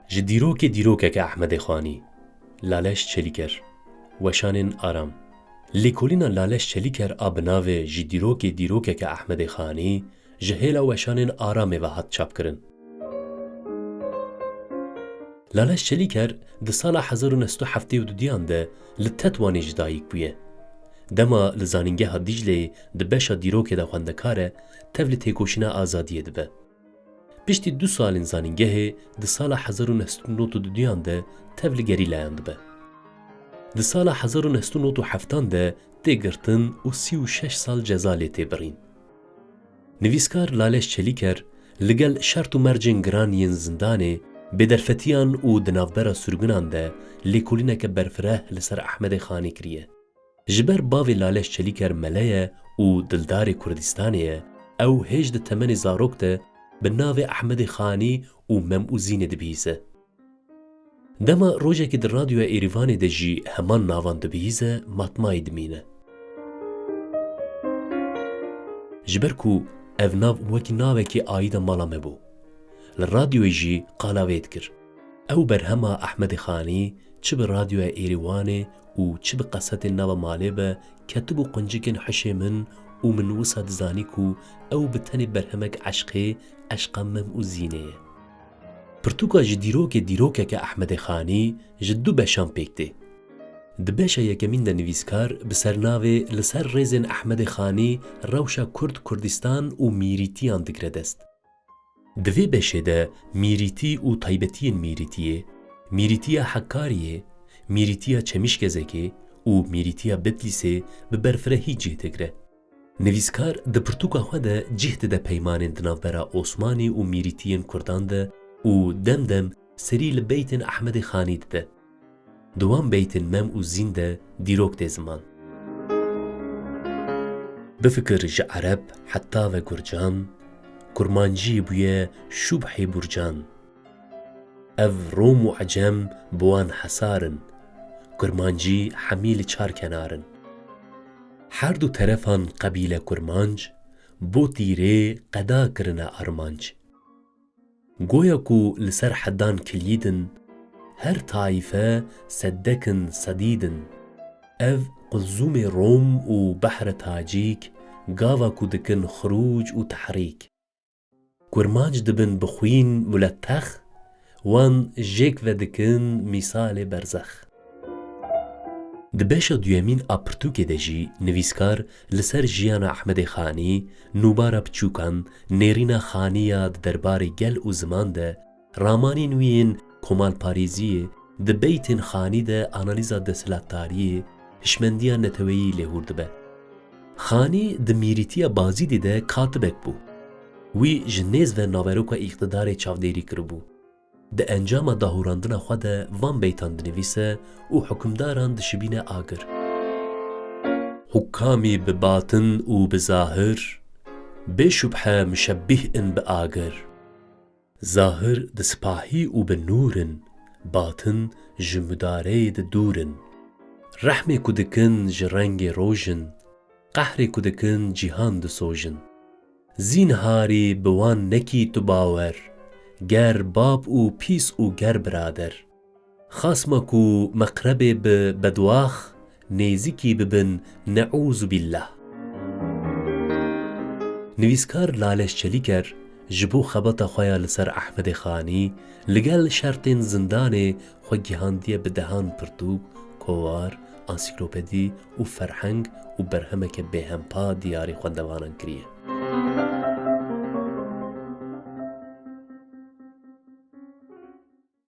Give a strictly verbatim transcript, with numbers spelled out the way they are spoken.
Ji dîrokê dîrokeke Ehmedê Xanî, Laleş Çelîker, Weşanên Aram. Lêkolîna Laleş Çelîker a bi navê Ji dîrokê dîrokeke Ehmedê Xanî ji hêla Weşanên Aramê ve hat çapkirin. Laleş Çelîker di sala hezar û neh sed û heftê û duyan de li Tetwanê ji dayik bûye. Dema li Zanîngeha Dîcleyê di beşa dîrokê de xwendekar e, tev li têkoşîna azadiyê dibe. Piştî du salên zanîngehê di sala hezar û neh sed û nod û duyan de tev li gerîlayan dibe. Di sala hezar û neh sed û nod û heftan de tê girtin û sî û şeş sal ceza lê tê birîn. Nivîskar Laleş Çelîker li gel şert û mercên giran yên zindanê, bêderfetiyan û di navbera sirgunan de lêkolîneke berfireh li ser Ehmedê Xanî kiriye. Ji ber bavê Laleş Çelîker mele ye û dildarê Kurdistanê ye, ew hêj di temenê zarok de bi navê Ehmedê Xanî û Mem û Zînê dibihîze. Dema rojekê di Radyoya Êrîvanê de jî heman navan dibihîze, matmayî dimîne. Ji ber ku ev nav wekî navekî aîda mala me bû. Li radyoyê jî qala wê dikir. Ew berhema Ehmedê Xanî çi bi Radyoya Êrîwanê û çi bi qesetên nava malê be, ketibû quncikên hişê min û min wisa dizanî ku ew bi tenê berhemek eşqê, eşqa Mem û Zînê ye. Pirtûka Ji dîrokê dîrokeke Ehmedê Xanî ji du beşan pêk tê. Di beşa yekemîn de nivîskar bi sernavê Li ser rêzên Ehmedê Xanî rewşa Kurd, Kurdistan û mîrîtiyan digire dest. Di vê beşê de mîrîtî û taybetiyên mîrîtiyê, mîrîtiya Hekariyê, mîrîtiya Çemîşgezekê û mîrîtiya Bitlîsê bi berfirehî cih digire. Nivîskar di pirtûka xwe de cih dide peymanên di navbera Osmanî û mîrîtiyên Kurdan de û dem dem serî li beytên Ehmedê Xanî dide. Di wan beytên Mem û Zîn de dîrok tê ziman. Bifikir ji Ereb heta ve Gurcan, Kurmancî bûye şubhê burcan. Ev Rom û Ecem bi wan hesar in, Kurmancî hemî li çar kenar in. Her du terefan qebîle Kurmanc, bo tîrê qeda kirine armanc. Goya ku li ser hedan kilîd in, her taîfe sedek in sedîd in. Ev qulzûmê Rom û behre Tacîk, gava ku dikin xirûc û tehrîk. Kurmanc dibin bi xwîn muletex, wan jêk vedikin mîsalê berzex. Di beşa duyemîn a pirtûkê de jî nivîskar li ser jiyana Ehmedê Xanî, nûbara biçûkan, nêrîna Xanî ya di derbarê gel û ziman de, ramanên wî yên komalparêziyê, di beytên Xanî de analîza desthilatdariyê, hişmendiya neteweyî lê hûr dibe. Xanî di mîrîtiya Bazîdê de katibek bû. Wî ji nêz ve naveroka îqtidarê çavdêrî kiribû. Di encama dahûrandina xwe de van beytan dinivîse û hukimdaran dişibîne agir. Hukamî bi batin û bi zahir, bê şubhe muşebbîh in bi agir. Zahir di sipahî û bi nûr in, batin ji mudareyê di dûr in. Rehmê ku dikin ji rengê roj in, qehrê ku dikin cîhan disojin. Zînharî bi wan nekî tu bawer, ger bab û pîs û ger birader. Xasma ku meqrebê bi bedwax, nêzîkî bibin, neûzubîllah. Nivîskar Laleş Çelîker ji bo xebata xwe ya li ser Ehmedê Xanî, li gel şertên zindanê xwe gihandiye bi dehan pirtûk, kowar, ansîklopedî û ferheng û berhemeke bêhempa diyarî xwendevanan kiriye.